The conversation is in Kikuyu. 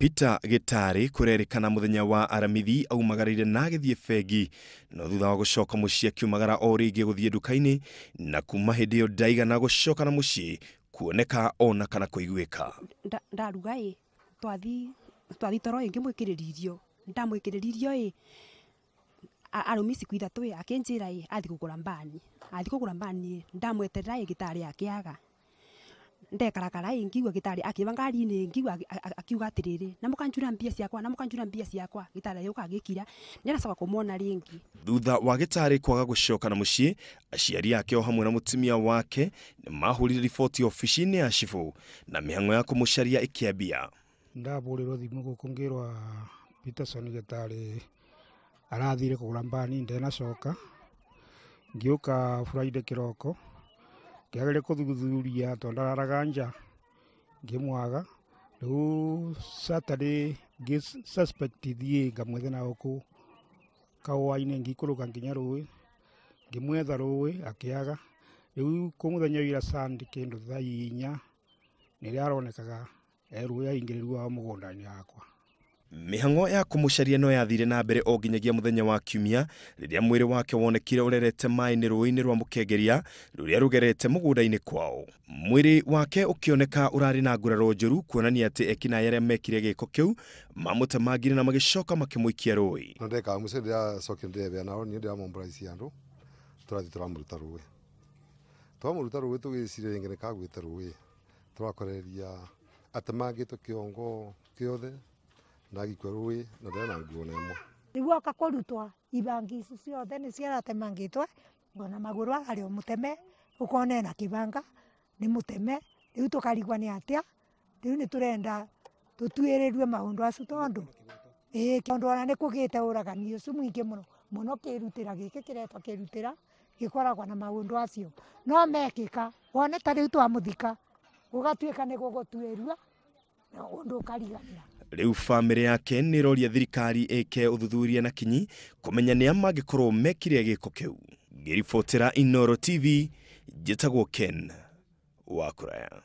Peter Gitari kũrerĩkana mũthenya wa Aramithi aumagarĩire na agĩthiĩ bengi, no thutha wa gũcoka mũciĩ akiumagara o rĩngĩ gũthiĩ nduka-inĩ, na kuma hĩndĩ ĩyo ndaigana gũcoka na mũciĩ kuoneka ona kana kũiguĩka. Ndaruga ĩ twathi toro ĩ ngĩmwĩkĩrĩria irio, ndamwĩkĩrĩria irio ĩ arũmi ciku ithatũ ĩ akĩnjĩra ĩ athi kũgũra mbani, athi kũgũra mbani ndamweterera ĩ Gitari akĩaga. Ndekarakara ĩ ngiugua Gitari akiuga ngari-inĩ, ngiugua akiuga atĩrĩrĩ, na mũkanjura mbia ciakwa, na mũkanjura mbia ciakwa. Gitari agĩũka agĩkira, nĩaracoka kũmwona rĩngĩ. Thutha wa Gitari kwaga gũcoka na mũciĩ, aciari ake o hamwe na mũtumia wake nĩmahũrire riboti obici-inĩ ya cibũ na mĩhang'o ya kũmũcaria ĩkĩambia. Ndabũrĩrwo thimũ gũkũ ngĩrwa Peterson Gitari arathire kũgũra mbani ndenacoka. Ngĩũka Friday kĩroko ngĩageria kũthuthuria tondũ ndararaga nja ngĩmwaga. Rĩu Saturday ngĩ suspect thiĩ ngamwethe na gũkũ kaũa-inĩ, ngĩikũrũka nginya rũĩ ngĩmwetha rũĩ akĩaga. Rĩu kũ mũthenya wa ira Sunday kĩndũ thaa inya nĩrĩo aronekaga e rũĩ aingĩrĩrwo mũgũnda-inĩ wakwa. Mĩhang'o ya kũmũcaria no yathire na mbere o nginyagia mũthenya wa Kiumia rĩrĩa mwĩrĩ wake wonekire ũrerete maĩ-inĩ rũĩ-inĩ rwa Mũkengeria rũrĩa rũgerete mũgũnda-inĩ kwao. Mwĩrĩ wake ũkĩoneka ũrarĩ na nguraro njũru, kuonania atĩ ekinaĩ arĩa mekire gĩko kĩu mamũtemangire na magĩcoka makĩmũikia rũĩ. No ndeka mũciĩ ndĩracokire ndĩrebea nao niĩ ndĩramombora andũ tũrathiĩ tũramũruta rũĩ. Twamũruta rũĩ tũgĩciria rĩngĩ nĩkagwĩte rũĩ, tũrakoreria atemangĩtwo kĩongo kĩothe na agĩikua rũĩ na ndarĩ na nguo na ĩmwe. Rĩu oka kũrutwo ibangi ici ciothe nĩ ciaratemangĩtwo, ona magũrũ ararĩ o mũteme, ũkona ena kĩbanga nĩ mũteme. Rĩu tũkarigwo nĩ atĩa, rĩu nĩ tũrenda tũtuĩrĩrue maũndũ acu tondũ ĩĩ tondũ ona nĩ kũgĩte ũragani ũcio mũingĩ mũno mũno. Kĩrutĩra gĩkĩ kĩretwo kĩrutĩra gĩkoragwo na maũndũ acio no mekĩka, wone ta rĩu twamũthika gũgatuĩka nĩ gũgũtuĩrua na ũndũ ũkariganĩra. Rĩu bamĩrĩ yake nĩ ĩroria thirikari ĩke ũthuthuria na kinyi kũmenya nĩa mangĩkorwo mekire gĩko kĩu. Ngĩribotera Inooro TV, njĩtagwo Ken wa Kũraya.